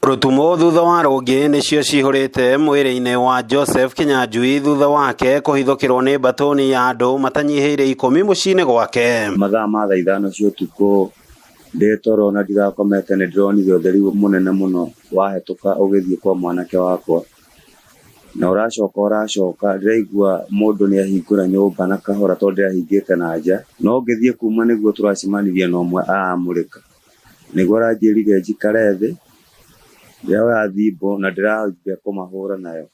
Rutumo thutha wa rũngĩ nĩcio cihũrĩte mwĩrĩ-inĩ wa Joseph Kinyanjui thutha wake kũhithũkĩrwo nĩ mbatũni ya andũ matanyihĩire 10 mũciĩ-inĩ gwake. Mathaa ma thaa 5 cia ũtukũ ndĩ toro na ndirakomete nĩ ndĩronire ũtheri mũnene mũno wahĩtũka ũgĩthiĩ kwa mwanake wakwa na ũracoka ũracoka ndĩraigua mũndũ nĩ ahingũra nyũmba na kahora tondũ ndĩrahingĩte na nja no ngĩthiĩ kuma nĩguo tũracemanirie na ũmwe aramũrĩka nĩguo aranjĩrire njikare thĩ ndĩroya thimbo na ndĩrambia kũmahũra nayo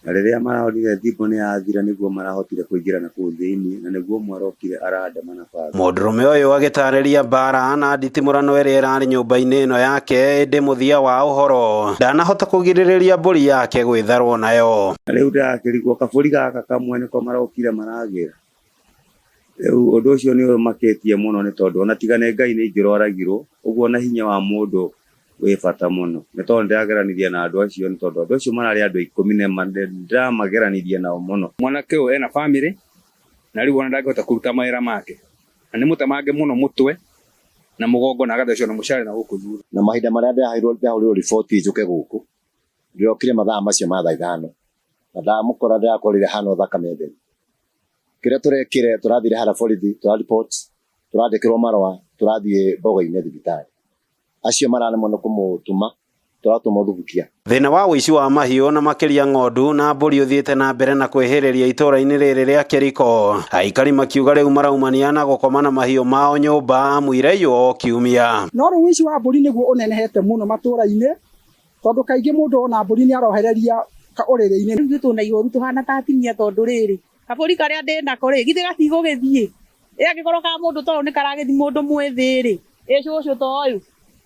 na rĩrĩa maronire thimbo nĩ yathira nĩguo marahotire kũingĩra na kũu thĩinĩ na nĩguo ũmwe arokire arandema na banga. Mũndũrũme ũyũ agĩtarĩria mbara na nditimũrano ĩrĩa ĩrarĩ nyũmba-inĩ ĩno yake ĩndĩ mũthia wa ũhoro ndanahota kũgirĩrĩria mbũri yake gwĩtharwo nayo. Na rĩu ndĩrakĩrigwo kabũri gaka kamwe nĩko marokire maragĩra. Rĩu ũndũ ũcio nĩ ũmakĩtie mũno nĩ tondũ ona tiga nĩ Ngai nĩ ingĩroragirwo ũguo na hinya wa mũndũ wĩ bata mũno nĩ tondũ ndĩrageranirie na andũ acio nĩ tondũ andũ acio mararĩ andũ 10 ndĩramageranirie nao mũno. Mwanake ũyũ ena family na rĩu ona ndangĩhota kũruta mawĩra make na nĩ mũtemange mũno mũtwe na mũgongo na agathecwo na mũcare na gũkũ thutha. Na mahinda marĩa ndĩrahũrirwo riboti njũke gũkũ ndĩrokire mathaa macio ma thaa 5 na ndamũkora ndĩrakorire hana thakame theri. Kĩrĩa tũrekire tũrathire harĩa borithi tũraripot tũrandĩkĩrwo marũa tũrathiĩ Mbogo-inĩ thibitarĩ acio mararemwo nĩ kũmũtũma tũratũma Thubukia. Thĩna wa ũici wa mahiũ na makĩria ng'ondu na mbũri ũthiĩte na mbere na kwĩhĩrĩria itũũra-inĩ rĩrĩ rĩa Kĩriko. Aikari makiuga rĩu maraumania na gũkoma na mahiũ mao nyũmba amu iraiywo o kiumia. No rĩu ũici wa mbũri nĩguo ũnenehete mũno matũũra-inĩ tondũ kaingĩ mũndũ ona mbũri nĩ arohereria ũrĩrĩ-inĩ. Rĩu ithuĩ twĩna ihoru tũhana ta atumia tondũ rĩrĩ kabũri karĩa ndĩ nako rĩ githĩ gatigũgĩthiĩ ĩ angĩkorwo ka mũndũ ta ũyũ nĩ karagĩthiĩ mũndũ mwĩthĩ rĩ ĩ cũcũ ta ũyũ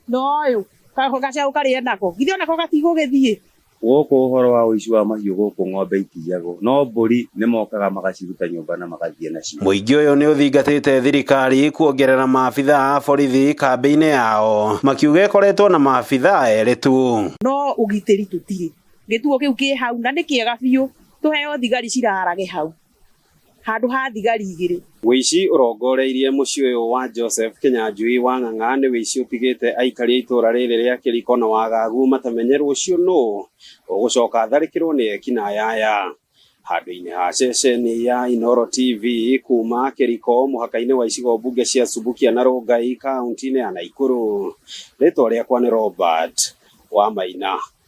na ũyũ gacaũ karĩa nako githĩ onako gatigũgĩthiĩ. Gũkũ ũhoro wa ũici wa mahiũ gũkũ ng'ombe itiyagwo no mbũri nĩ mokaga magaciruta nyũmba na magathiĩ nacio. Mũingĩ ũyũ nĩ ũthingatĩte thirikari kuongerera maabitha a borithi kambĩ-inĩ yao makiuga ĩkoretwo na maabitha erĩ tu. No ũgitĩri tũtirĩ gĩtuo kĩu kĩ hau na nĩ kĩega biũ tũheo thigari cirarage hau handũ ha thigari 2. Ũici ũrongoreirie mũciĩ ũyũ wa Joseph Kinyanjui wa Ng'ang'a nĩ ũici ũtigĩte aikari a itũũra rĩrĩ rĩa Kĩriko na wagagu matamenye rũciũ nũ ũgũcoka atharĩkĩrwo nĩ ekinaĩ aya. Handũ-inĩ ha ceceni ya Inooro TV kuma Kĩriko mũhaka-inĩ wa icigo mbunge cia Subukia na Rongai kaunti-inĩ ya Nakuru. Rĩtwa rĩakwa nĩ Robert Wamaina.